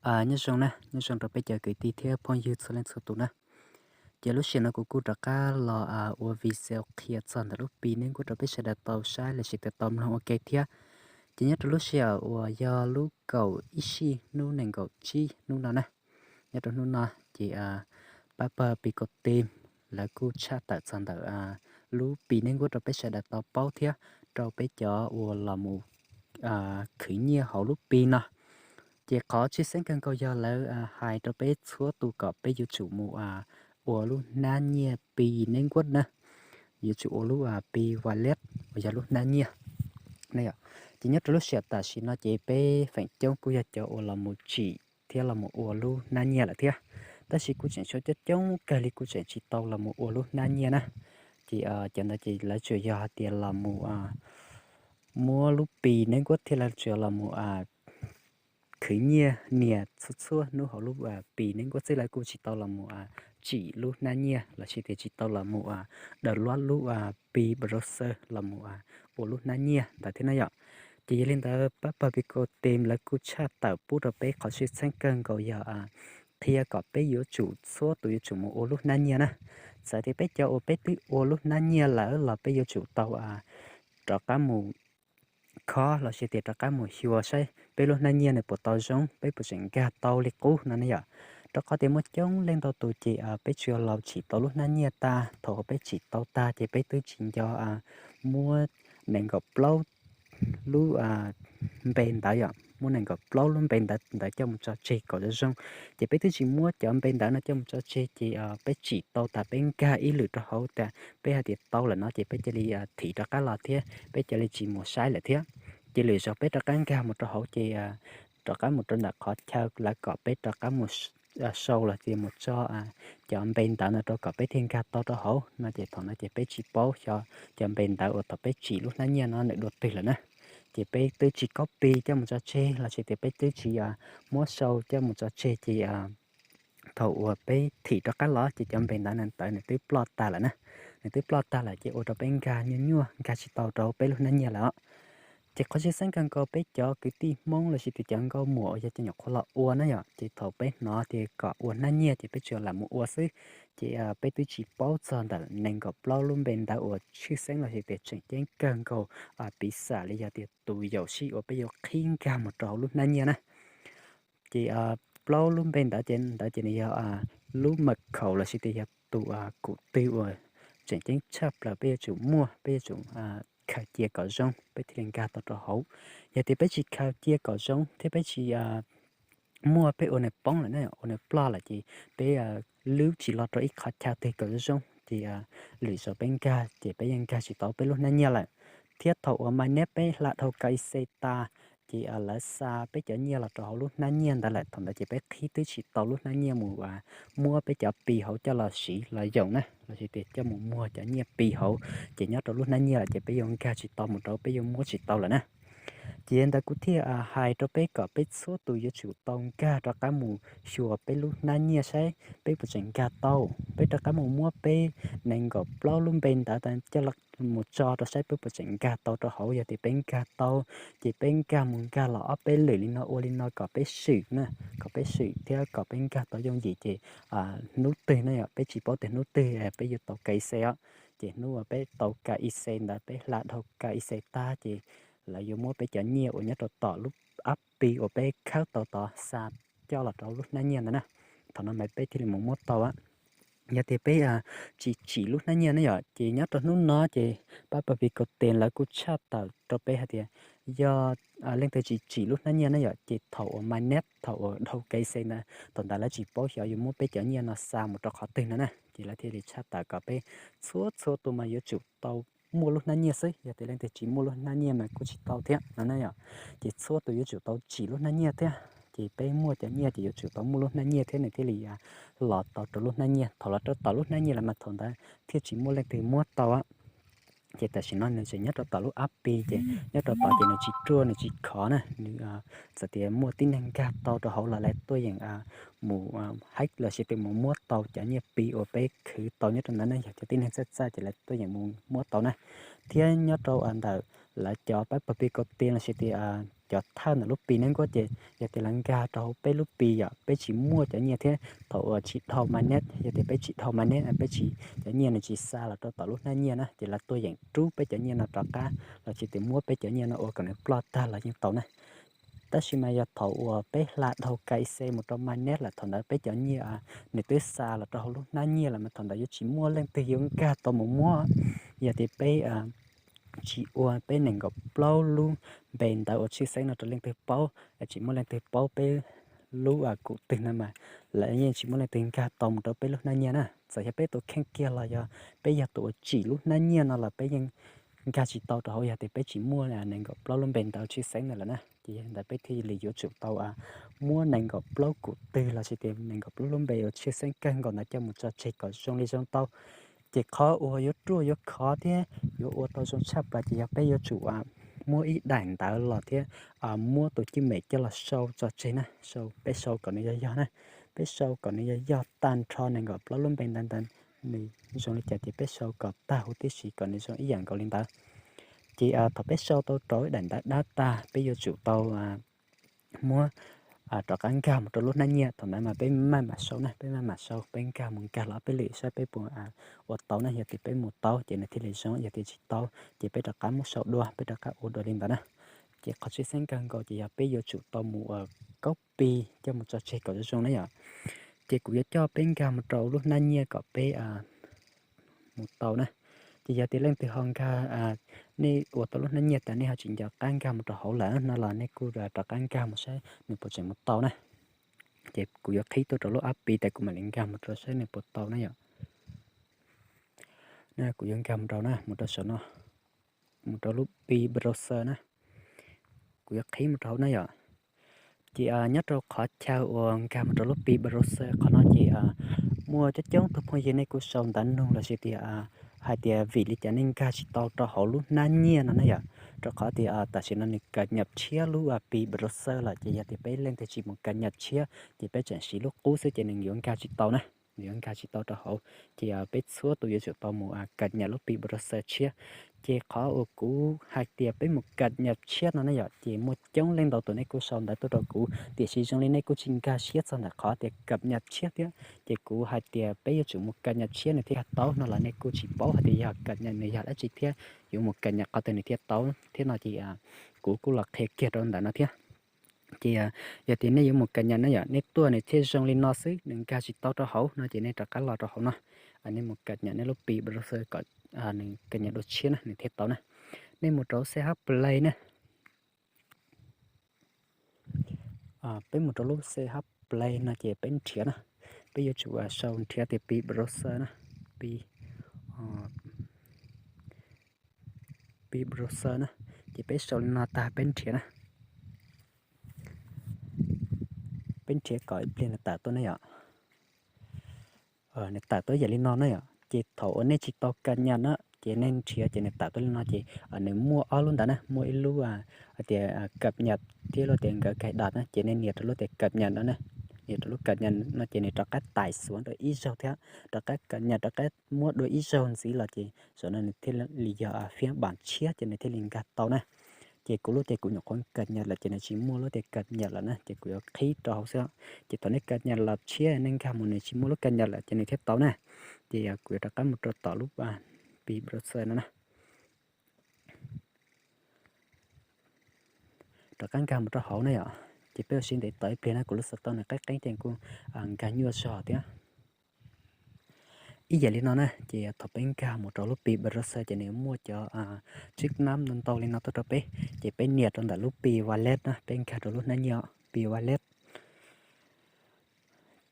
Nyob zoo na, nyob zoo rau peb cov kwv tij thiab phooj ywg txhua leej txhua tus na. Ces lub sij hawm no kuv kuj rov qab los ua video qhia txog ntawm lub Pi Network rau peb sawv daws tau saib los sis tias tau mloog ua ke thiab. Ces nyob rau lub sij hawm uas yog lub kaum ib sij hnub nees nkaum tsib hnub no na, nyob rau hnub no ces pab pawg Pi Kau Teem lawv kuj tshaj tawm txog ntawm lub Pi Network rau peb sawv daws tau paub thiab rau peb cov uas los mus khwv nyiaj hauv lub Pi no. Ces qhov tshwj xeeb kawg nkaus yog lawv hais rau peb txhua tus kom peb yuav tsum mus ua lub hnab nyiaj Pi Network na, yuav tsum ua lub Pi Wallet uas yog lub hnab nyiaj. Ces nyob rau lub sij hawm tam sim no ces peb feem coob kuj yog cov uas los mus tsim thiab los mus ua lub hnab nyiaj lawm thiab, tab sis kuj tseem tshuav coob coob kawg li kuj tseem tsis tau los mus ua lub hnab nyiaj na. Ces cov ntawd ces lawv tsuas yog hais tias los mus muab lub Pi Network thiab lawv tsuas los mus khwv nyiaj nias txhua txhua hnub hauv lub Pi Network xwb, lawv kuj tsis tau los mus tsim lub hnab nyiaj los sis tias tsis tau los mus download lub Pi Browser los mus ua lub hnab nyiaj ntawd thiab na yom. Ces yog li ntawd pab pawg Pi Kau Teem lawv kuj tshaj tawm pub rau peb qhov tshwj xeeb kawg nkaus yog qhia kom peb yuav tsum txhua tus yuav tsum mus ua lub hnab nyiaj na. Txawm tias peb cov uas peb twb ua lub hnab nyiaj lawm los peb yuav tsum tau rov qab mus khob los sis tias rov qab mus xyuas saib peb lub hnab nyiaj nws puas tau zoo, peb puas tseem nkag tau li qub no ne yom. Rau qhov tias muaj coob leej ntau tus ces peb tsuas los tsim tau lub hnab nyiaj tag, thaum uas peb tsim tau tag ces peb twb tsis nco muab nees nkaum plaub lub npe ntawd yom, muab nees nkaum plaub lub npe ntawd ntawd coj mus tso tseg kom zoo zoo. Ces peb twb tsis muab cov npe ntawd no coj mus tso tseg ces peb tsim tau tas peb nkag ib lwm rau hauv tas peb hais tias tau lawm no ces peb cia li thim rov qab los thiab peb cia li tsis mus saib lawm thiab. Ces lwm zaus peb rov qab nkag mus rau hauv ces rov qab mus rau ntawm qhov chaw lawv kom peb rov qab mus sau los sis mus tso cov npe ntawd no rau kom peb thiaj nkag tau rau hauv no ces thaum no ces peb tsis paub xyov cov npe ntawd uas thaum peb tsim lub hnab nyiaj no nws dua twg lawm na. Ces peb twb tsis copy coj mus tso tseg los sis tias peb twb tsis muab sau coj mus tso tseg ces thaum uas peb thim rov qab los ces cov npe ntawd ntawd nws twb ploj tag lawm na. Nws twb ploj tag lawm ces ua rau peb nkag nyuaj nyuaj nkag tsis tau rau peb lub hnab nyiaj lawm os. Ces qhov tshwj xeeb kawg nkaus peb cov kwv tij Hmoob los sis tias cov nkauj muam uas yog cov nyuam qhuav los ua na yom, ces thaum peb hnov tias kom ua hnab nyiaj ces peb tsuas lam mus ua xwb. Ces peb twb tsis paub txog ntawm nees nkaum plaub lub npe ntawd uas tshwj xeeb los sis tias tseem ceeb kawg nkaus piv xam li yog tias tus yaum sij uas peb yuav qhib nkag mus rau hauv lub hnab nyiaj na. Ces plaub lub npe ntawd ces ntawd ces nws yog lub mật khẩu los sis tias yog tus kum twg uas tseem ceeb tshaj plaws peb yuav tsum muaj, peb yuav tsum khaws cia kom zoo peb thiaj li nkag tau rau hauv. Yog tias peb tsis khaws cia kom zoo thiab peb tsis muaj, peb ua nws poob lawm na, ua nws ploj lawm ces peb lwb tsis los rau ib qhov chaw twg kom zoo zoo ces lwm zaus peb nkag ces peb yeej nkag tsis tau peb lub hnab nyiaj lawm. Thiab thaum uas mainnet peb hla dhau KYC tas ces lawv xa peb cov nyiaj los rau hauv lub hnab nyiaj ntawd lawm, thaum ntawd ces peb qhib twb tsis tau lub hnab nyiaj mus muab peb cov Pi hauv coj los siv los yoom na, los sis tias coj mus muag cov nyiaj Pi hauv, ces nyob rau lub hnab nyiaj lawm ces peb yuav nkag tsis tau mus rau, peb yuav muab tsis tau lawm na. Ces ntawd kuv thiaj hais rau peb kom peb txhua tus yuav tsum tau nkag rov qab mus xyuas peb lub hnab nyiaj saib peb puas tseem nkag tau. Peb rov qab mus muab peb nees nkaum plaub lub npe ntawd coj mus tso rau saib peb puas tseem nkag tau rau hauv. Yog tias peb nkag tau ces peb nkag mus nkag los ob peb lwm li no ua li no kom peb swm na, kom peb swm thiab kom peb nkag tau yooj yim ces hnub twg na yom, peb tsis paub tias hnub twg peb yuav tau KYC os. Ces hnub uas peb tau KYC ntawd, peb hla dhau KYC tag ces lawv yuav muab peb cov nyiaj uas nyob rau tom lub app Pi uas peb khawb tau tod xa coj los rau lub hnab nyiaj ntawd na. Thaum no mas peb thiaj li mus muab tau. Yog tias peb tsis tsim lub hnab nyiaj na yom, ces nyob rau hnub no ces pab pawg Pi Kau Teem lawv kuj tshaj tawm rau peb hais tias yog leej twg tsis tsim lub hnab nyiaj na yom, ces thaum uas mainnet, thaum uas dhau KYC ntawd, thaum ntawd lawv tsis paub xyov yuav muab peb cov nyiaj no xa mus rau qhov twg no na, ces lawv thiaj li tshaj tawm kom peb txhua txhua tus mas yuav tsum tau muaj lub hnab nyiaj xwb, yog tias leej twg tsis muaj lub hnab nyiaj mas kuj tsis tau thiab no na yom. Ces txhua tus yuav tsum tau tsim lub hnab nyiaj thiab, ces peb muaj cov nyiaj ces yuav tsum tau muaj lub hnab nyiaj thiab nws thiaj li los tau rau lub hnab nyiaj. Thaum los rau tom lub hnab nyiaj lawm mas thaum ntawd thiaj tsis muaj leej twg muab tau. Ces tam sim no nws tseem nyob rau tom lub app Pi, ces nyob rau tod ces nws tsis ruaj nws tsis khov na, nws txawm tias muaj tib neeg nkag tau rau hauv los lawv tuaj yeem mus hack los sis tias mus muab tau cov nyiaj Pi uas peb khwv tau nyob rau ntawd na, yog cov tib neeg txawj txawj ces lawv tuaj yeem mus muab tau na. Thiab nyob rau ntawm lawv cov pab pawg Pi Kaus Tias lossis tias cov thawj ntawm lub Pi Network ces yog tias lawv nkag rau hauv peb lub Pi yom, peb tsis muaj cov nyiaj thiab thaum uas tsis dhau magnet, yog tias peb tsis dhau magnet, peb tsis, cov nyiaj nws tsis xa los rau tom lub hnab nyiaj na, ces lawv tuaj yeem rub peb cov nyiaj no rov qab lossis tias muab peb cov nyiaj no ua kom nws ploj tag los yeej tau na. Tab sis mas yog thaum uas peb hla dhau K Y C mus rau magnet lawm, thaum ntawd peb cov nyiaj nws twb xa los rau hauv lub hnab nyiaj lawm mas thaum ntawd yuav tsis muaj leej twg yuav nkag tau mus muab. Yog tias peb tsis ua peb nees nkaum plaub lub npe ntawv uas tshwj xeeb no rau leej twg paub, tsis muaj leej twg paub peb lub kum twg no mas lawv yeej tsis muaj leej twg nkag tau mus rau peb lub hnab nyiaj na. Txawm yog peb tus kheej kiag los yog peb yog tus uas tsim lub hnab nyiaj no los peb yeej nkag tsis tau rau hauv yog tias peb tsis muaj nees nkaum plaub lub npe ntawv tshwj xeeb ntawd lawm na. Ces yog li ntawd peb thiaj li yuav tsum tau muab nees nkaum plaub kum twg lossis tias nees nkaum plaub lub npe uas tshwj xeeb kawg nkaus ntawd coj mus tso tseg kom zoo li zoo tau. Ces qhov uas yuav ruaj yuav khov thiab yuav ua tau zoo tshaj plaws ces yog peb yuav tsum muab ib daim ntawv los thiab muab tus cwj mem coj los sau tso tseg na, peb sau kom nws yog yog na, peb sau kom nws yog yog tag nrho nees nkaum plaub lub npe ntawv ntawd nws zoo li cas ces peb sau kom tag huv tib si kom nws zoo ib yam nkaus li ntawd. Ces thaum peb sau tau rau ib daim ntawv dab tag peb yuav tsum tau muab rov qab nkag mus rau lub hnab nyiaj. Thaum ntawd mas peb maj mam sau na, peb maj mam sau, peb nkag mus nkag los ob peb lwm saib peb puas ua tau na. Yog tias peb mus tau ces nws thiaj li zoo, yog tias tsis tau ces peb rov qab muab sau dua, peb rov qab ua dua li ntawd na. Ces qhov tshwj xeeb kawg nkaus ces yog peb yuav tsum tau mus ua copy coj mus tso tseg kom zoo zoo na yom. Ces kuv yuav coj peb nkag mus rau lub hnab nyiaj kom peb mus tau na. Ces yog tias leej twg ho nkag, nej ua tau lub hnab nyiaj tas nej ho tsis nco qab nkag mus rau hauv lawm no los nej kuj rov qab nkag mus saib nws puas tseem mus tau na. Ces kuv yuav qhib tuaj rau lub app Pi tas kuv mam li nkag mus rau saib nws puas tau na yom. Kuv yuav nkag mus rau na, mus rau saum no, mus rau lub Pi Browser na. Kuv yuav qhib mus rau hauv na yom. Ces nyob rau qhov chaw uas nkag mus rau lub Pi Browser qhov no ces muaj coob coob tug phooj ywg nej kuj sau ntawv nug lossis tias hais tias vim li cas nej nkag tsis tau rau hauv lub hnab nyiaj no na yom. Rau qhov tias tam sim no nws kab nyam tshiab lub Pi Browser lawm ces yog tias peb leej twg tsis mus kab nyam tshiab ces peb tseem siv lub qub xwb ces nws yuav nkag tsis tau na, nws yuav nkag tsis tau rau hauv. Ces peb txhua tus yuav tsum tau mus kab nyam lub Pi Browser tshiab. Ces qhov uas kuv hais tias peb mus kab nyam tshiab no na yom, ces muaj coob leej ntau tus nej kuj sau ntawv tuaj rau kuv, tiam sis zoo li nej kuj tsis nkag siab txog ntawm qhov tias kab nyam tshiab thiab. Ces kuv hais tias peb yuav tsum mus kab nyam tshiab nws thiaj tau no los nej kuj tsis paub hais tias yog kab nyam nws yog dab tsi thiab yuav mus kab nyam qhov twg nws thiaj tau thiab no ces kuv kuj los qhia kiag rau ntawm no thiab. Ces yog tias nej yuav mus kab nyam na yom, nej tuaj nws thiaj zoo li no xwb, nws nkag tsis tau rau hauv no ces nej rov qab los rau hauv no, nej mus kab nyam nej lub Pi Browser kom nws kab nyam dua tshiab na nws thiaj tau na. Nej mus rau C H Play na. Peb mus rau lub C H Play no ces peb nrhiav na, peb yuav tsum sau nrhiav tias Pi Browser na, Pi, Pi Browser na, ces peb sau li no tag peb nrhiav na. Peb nrhiav kom ib pliag nws tawm tuaj na yom. Nws tawm tuaj yam li no na yom, ces thaum uas nej tsis tau kab nyam na, ces nej nrhiav ces nws tawm tuaj li no ces nws muaj ob lub ntawd na, muaj ib lub hais tias kab nyam thiab lub tias nkawd cài đặt na, ces nej nias rau lub tias kab nyam no na, nias rau lub kab nyam no ces nws rov qab tais xuav rau ib zaug thiab, rov qab kab nyam rov qab muab dua ib zaug ntxiv los ces zaum no nws thiaj li yog phiên bản tshiab ces nws thiaj li nkag tau na. Ces kuv lub ces kuv nyuam qhuav kab nyam lawm ces nws tsis muaj lub tias kab nyam lawm na, ces kuv yuav qhib rau hauv xwb. Ces thaum nej kab nyam los tshiab nej nkag mus nws tsis muaj lub kab nyam lawm ces nws thiaj tau na. Ces kuv yuav rov qab mus rau tom lub Pi Browser no na. Rov qab nkag mus rau hauv na yom. Ces peb ua siab ntev tos ib pliag na, kuv lub xov tooj nws qeeb qeeb ces kuj nkag nyuaj zog thiab. Ib yam li no na, ces thaum peb nkag mus rau lub Pi Browser ces nws muaj cov chức năng ntau ntau li no tuaj rau peb, ces peb nias rau ntawm lub Pi Wallet na, peb nkag rau lub hnab nyiaj Pi Wallet.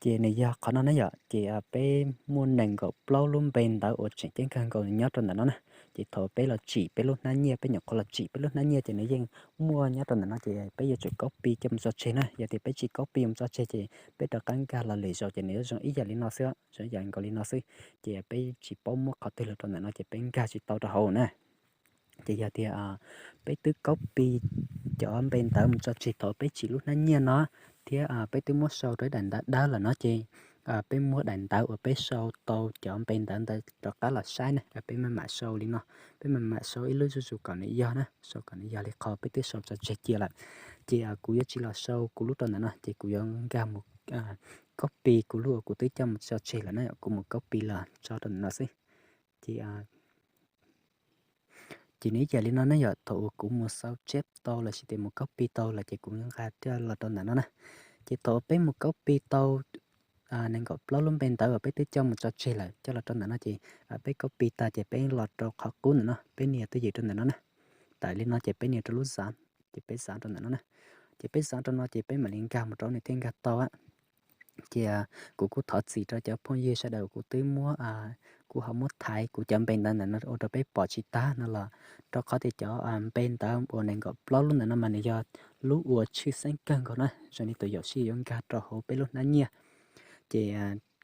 Ces nws yog qhov no na yom, ces peb muaj nees nkaum plaub lub npe ntawv uas tseem ceeb kawg nkaus nyob rau ntawm no na. Ces thaum peb los tsim peb lub hnab nyiaj, peb nyuam qhuav los tsim peb lub hnab nyiaj ces nws yeej muaj nyob rau ntawm no, ces peb yuav tsum copy coj mus tso tseg na. Yog tias peb tsis copy mus tso tseg ces peb rov qab nkag los lwm zaus ces nws yuav zoo ib yam li no xwb, zoo ib yam nkaus li no xwb. Ces peb tsis paub muab qhov twg los rau ntawm no ces peb nkag tsis tau rau hauv na. Ces yog tias peb twb copy cov npe ntawv mus tso tseg thaum peb tsim lub hnab nyiaj no, thiab peb twb muab sau rau ib daim ntawv dawb lawm no ces peb muab daim ntawv uas peb sau tau cov npe ntawv ntawd rov qab los saib na, peb maj mam sau li no, peb maj mam sau ib lub zuj zus kom nws yog na, sau kom nws yog li qhov peb twb sau tso tseg cia lawm. Ces kuv yuav tsis los sau kuv lub rau ntawm no, ces kuv yuav nkag mus copy kuv lub uas kuv twb coj mus tso tseg lawm na, kuv mus copy los tso rau ntawm no xwb. Ces ces nws ib yam li no na yom, thaum uas kuv mus sau tseb tau lossis tias mus copy tau lawm ces kuv nqa coj los rau ntawm no na. Ces thaum uas peb mus copy tau nees nkaum plaub lub npe ntawv uas peb twb coj mus tso tseg lawm coj los rau ntawm no ces peb copy tag ces peb los rau qhov qub ntawm no, peb nias twj ywm rau ntawm no na. Tawm li no ces peb nias rau lub xav, ces peb xav rau ntawm no na. Ces peb xav rau no ces peb mam li nkag mus rau nws thiaj nkag tau. Ces kuv kuj thov txim rau cov phooj ywg sawv daws kuv twb muab, kuv ho muab thaiv kuv cov npe ntawv ntawm no ua rau peb pom tsis tag no los, rau qhov tias cov npe ntawv uas nees nkaum plaub lub ntawm no mas nws yog lub uas tshwj xeeb kawg nkaus na, zoo li tus yaum sij yuav nkag rau hauv peb lub hnab nyiaj. Ces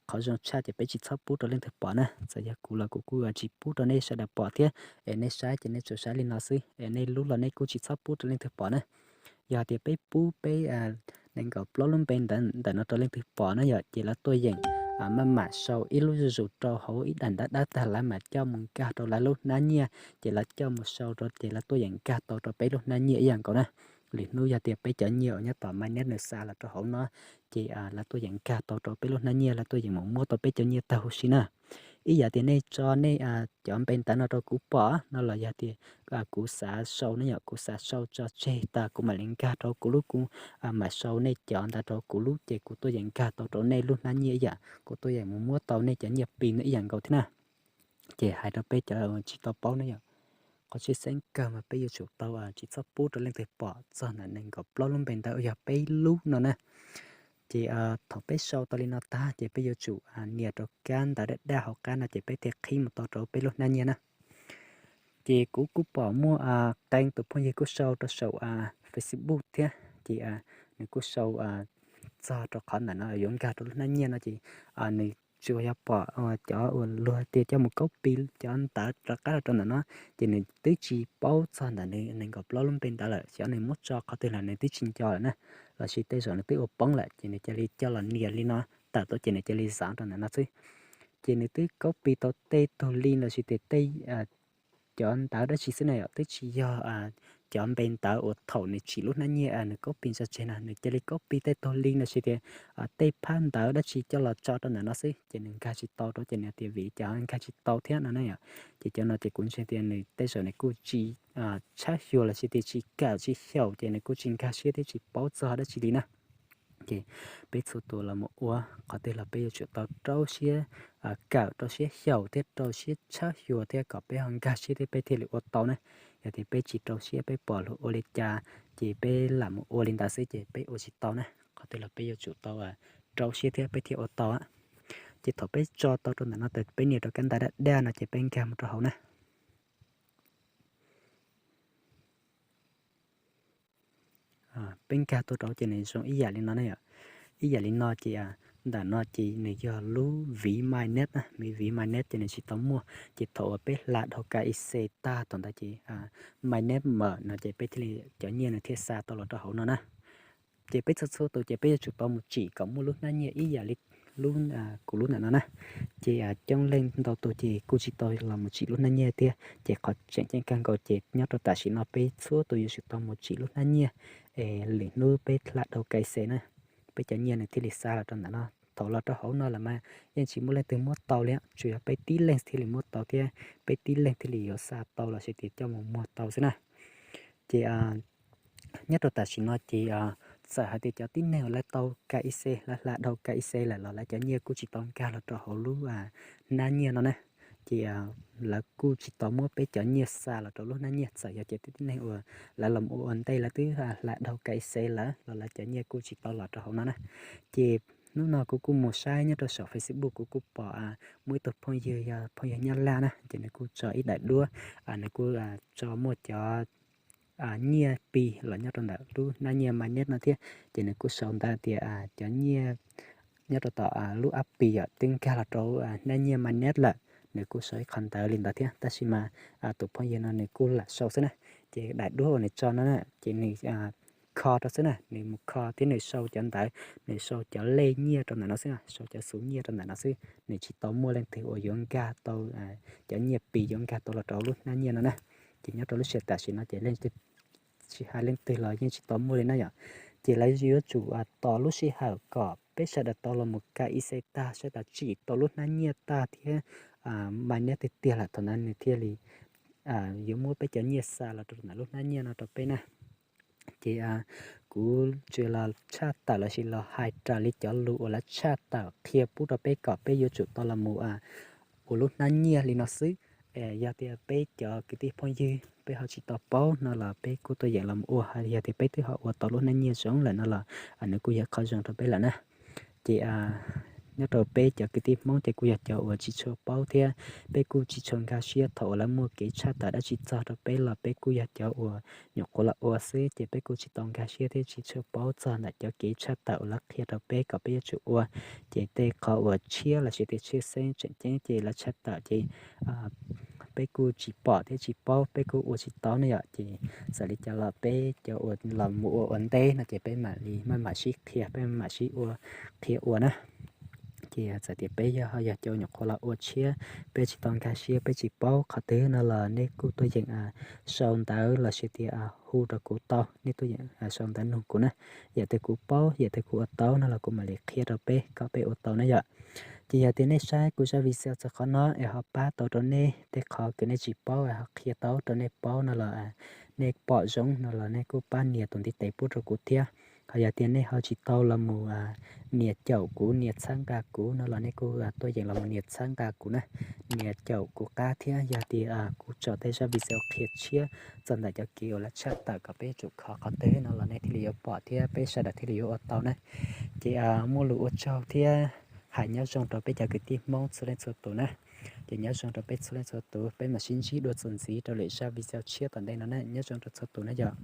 qhov zoo tshaj ces peb tsis txhob pub rau leej twg pom na, txawm yog kuv los kuv kuj tsis pub rau nej sawv daws pom thiab, es nej saib ces nej tsuas saib li no xwb, es nej lub los nej kuj tsis txhob pub rau leej twg pom na. Yog tias peb pub peb nees nkaum plaub lub npe ntawv ntawm no rau leej twg pom na yom, ces lawv tuaj yeem maj mam sau ib lub zuj zus rau hauv ib daim ntawv dawb tag lawv mam coj mus nkag rau lawv lub hnab nyiaj, ces lawv coj mus sau rau ces lawv tuaj yeem nkag tau rau peb lub hnab nyiaj ib yam nkaus na. Lwm hnub yog tias peb cov nyiaj uas nyob tom Mainnet nws xa los rau hauv no, ces lawv tuaj yeem nkag tau rau peb lub hnab nyiaj, lawv tuaj yeem mus muab tau peb cov nyiaj tag huv si na. Ib yam tias nej tso nej cov npe ntawv no rau kuv pom no los yog tias kuv xav sau ne yom, kuv xav sau tso tseg tas kuv mam li nkag rau kuv lub, kuv mam sau nej cov ntawv rau kuv lub ces kuv tuaj yeem nkag tau rau nej lub hnab nyiaj ib yam, kuv tuaj yeem mus muab tau nej cov nyiaj Pi no ib yam nkaus thiab na. Ces hais rau peb cov tsis tau paub na yom, qhov tshwj xeeb kawg mas peb yuav tsum tau tsis txhob pub rau leej twg pom txog ntawm nees nkaum plaub lub npe ntawv uas yog peb lub no na. Ces thaum peb sau tau li no tag ces peb yuav tsum nias rau kab ntawv daj daj hauv qab no ces peb thiaj qhib mus tau rau peb lub hnab nyiaj na. Ces kuv kuj pom muaj qee tus phooj ywg kuj sau rau saum Facebook thiab, ces nws kuj sau txog rau qhov ntawm no yuav nkag rau lub hnab nyiaj no ces nws tsuas yog pom cov uas luag tias coj mus copy cov ntawv rov qab los rau ntawm no, ces nws twb tsis paub txog ntawm nws nees nkaum plaub lub npe ntawv lawm, xyov nws muab tso qhov twg lawm nws twb tsis nco lawm na, lossis tej zaum nws twb ua poob lawm ces nws cia li coj los nias li no tawm tuaj ces nws cia li xav rau ntawm no xwb. Ces nws twb copy tau tej tug link lossis tias tej cov ntawv dab tsi xwb na yom, twb tsis yog cov npe ntawv uas thaum nws tsim lub hnab nyiaj nws copy tso tseg na, nws cia li copy tej tug link lossis tias tej phab ntawv dab tsi coj los tso rau ntawm no xwb, ces nws nkag tsis tau rau ces nws tias vim cov nkag tsis tau thiab no na yom. Ces cov no ces kuv ntseeg tias nws tej zaum nws kuj tsis tshab xyuas lossis tias tsis kawm tsis xyaum ces nws kuj tsis nkag siab thiab tsis paub txog dab tsi li na. Ces peb txhua tus los mus ua qhov twg los peb yuav tsum tau rau siab kawm, rau siab xyaum thiab rau siab tshab xyuas thiab kom peb ho nkag siab thiab peb thiaj li ua tau na. Yog tias peb tsis rau siab peb pom luag ua li cas ces peb lam mus ua li ntawd xwb ces peb ua tsis tau na. Qhov twg los peb yuav tsum tau rau siab thiab peb thiaj ua tau. Ces thaum peb tso tau rau ntawm no tas peb nias rau kab ntawv daj daj no ces peb nkag mus rau hauv na. Peb nkag tuaj rau ces nws zoo ib yam li no na yom. Ib yam li no ces ntawm no ces nws yog lub viv Mainnet na, viv Mainnet ces nws tsis tau muaj, ces thaum uas peb hla dhau K Y C tag thaum ntawd ces Mainnet mawm no ces peb thiaj li cov nyiaj nws thiaj xa tau los rau hauv no na. Ces peb txhua txhua tus ces peb yuav tsum tau mus tsim kom muaj lub hnab nyiaj ib yam li lub, kuv lub ntawm no na. Ces coob leej ntau tus ces kuj tsis tau los mus tsim lub hnab nyiaj thiab, ces qhov tseem ceeb kawg nkaus ces nyob rau tam sim no peb txhua tus yuav tsum tau mus tsim lub hnab nyiaj es lwm hnub peb hla dhau K Y C na, peb cov nyiaj nws thiaj li xa los rau ntawm no. Thaum los rau hauv no lawm mas yeej tsis muaj leej twg muab tau li, tsuas yog peb tib leeg thiaj li muab tau thiab peb tib leeg thiaj li yuav xa tau lossis tias coj mus muag tau xwb na. Ces nyob rau tam sim no ces txawm hais tias cov tib neeg uas lawv tau K Y C, lawv hla dhau K Y C lawm los lawv cov nyiaj kuj tsis tau nkag los rau hauv lub hnab nyiaj no na. Ces lawv kuj tsis tau muab peb cov nyiaj xa los rau lub hnab nyiaj, txawm yog cov tib neeg uas lawv los ua ua ntej lawv twb hla dhau K Y C lawm los lawv cov nyiaj kuj tsis tau los rau hauv no na. Ces hnub no kuv kuj mus saib nyob rau saum Facebook kuv kuj pom muaj ib tug phooj ywg yog phooj ywg Nyab Laj na, ces nws kuj tso ib daim duab, nws kuj tso muaj cov nyiaj Pi los nyob rau ntawm lub hnab nyiaj Mainnet no thiab. Ces nws kuj sau ntawv tias cov nyiaj nyob rau tom lub app Pi yom twb nkag los rau hnab nyiaj Mainnet lawm, nws kuj sau ib qho ntawv li ntawd thiab. Tab sis mas tus phooj ywg no nws kuj lam sau xwb na. Ces daim duab uas nws tso no na ces nws kho rau xwb na, nws mus kho thiab nws sau cov ntawv, nws sau cov lej nyiaj rau ntawm no xwb, sau cov xuv nyiaj rau ntawm no xwb, nws tsis tau muaj leej twg uas yuav nkag tau cov nyiaj Pi yuav nkag tau los rau lub hnab nyiaj no na. Ces nyob rau lub sij hawm tam sim no ces leej twg, tsis hais leej twg los yeej tsis tau muaj li na yom. Ces lawv yuav tsum tos lub sij hawm kom peb sawv daws tau los mus ka i xe tag, sawv daws tsim tau lub hnab nyiaj tag thiab mainnet tiag tiag lawm thaum ntawd nws thiaj li yuav muab peb cov nyiaj xa los rau ntawm lub hnab nyiaj no rau peb na. Ces kuv tsuas los tshaj tawm lossis los hais raws li cov lus uas lawv tshaj tawm qhia pub rau peb kom peb yuav tsum tau los mus ua lub hnab nyiaj li no xwb. Yog tias peb cov kwv tij phooj ywg peb ho tsis tau paub no los peb kuj tuaj yeem los ua, yog tias peb twb ho ua tau lub hnab nyiaj zoo lawm no los nws kuj yog qhov zoo rau peb lawm na. Ces nyob rau peb cov kwv tij Hmoob ces kuj yog cov uas tsis tshua paub thiab peb kuj tsis tshua nkag siab thaum uas lawv muaj kev tshaj tawm dab tsi txog rau peb los peb kuj yog cov uas nyuam qhuav los ua xwb ces peb kuj tsis tau nkag siab thiab tsis tshua paub txog ntawm cov kev tshaj tawm uas lawv qhia rau peb kom peb yuav tsum ua. Ces tej qhov uas tshiab lossis tej tshwj xeeb tseem ceeb ces lawv tshaj tawm ces peb kuj tsis pom thiab tsis paub, peb kuj ua tsis tau ne yom. Ces txawm li cas los peb cov uas los mus ua ua ntej no ces peb mam li maj mam sib qhia, peb maj mam sib ua qhia ua na. Ces txawm tias peb yog ho yog cov nyuam qhuav los ua tshiab, peb tsis tau nkag siab, peb tsis paub qhov twg no los nej kuj tuaj yeem sau ntawv lossis tias hu rau kuv tau, nej tuaj yeem sau ntawv nug kuv na. Yam twg kuv paub, yam twg kuv ua tau no los kuv mam li qhia rau peb kom peb ua tau na yom. Ces yog tias nej saib kuv zaj video txog qhov no es ho pab tau rau nej tej qhov uas nej tsis paub es ho qhia tau rau nej paub no los nej pom zoo no los nej kuj pab nias tus ntiv tes pub rau kuv thiab. Ho yog tias nej ho tsis tau los mus nias caum kuv, nias txhawb nqa kuv no los nej kuj tuaj yeem los mus nias txhawb nqa kuv na, nias caum kuv qab thiab. Yog tias kuv tso tej zaj video qhia tshiab txog ntawm cov kev uas lawv tshaj tawm kom peb yuav tsum kho qhov twg no los nej thiaj li yuav pom thiab peb sawv daws thiaj li yuav ua tau na. Ces muaj lus ua tsaug thiab hais nyob zoo rau peb cov kwv tij Hmoob txhua leej txhua tus na. Ces nyob zoo rau peb txhua leej txhua tus, peb mam sib ntsib dua txuas ntxiv rau lwm zaj video tshiab tom ntej no na, nyob zoo rau txhua tus na yom.